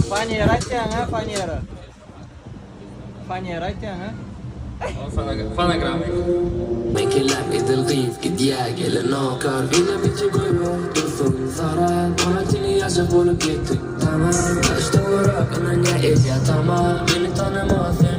Fanera aýtýaň ha, fanera. Fanera aýtýaň ha. Fonogram. Men edil gyz gidýä gelenok. Gine bizi goýma dursun zarar. 16 ýaşa bolup ýetdik tamam. Daş töwerek ynanýa edýä tama. Meni tanamaz sen.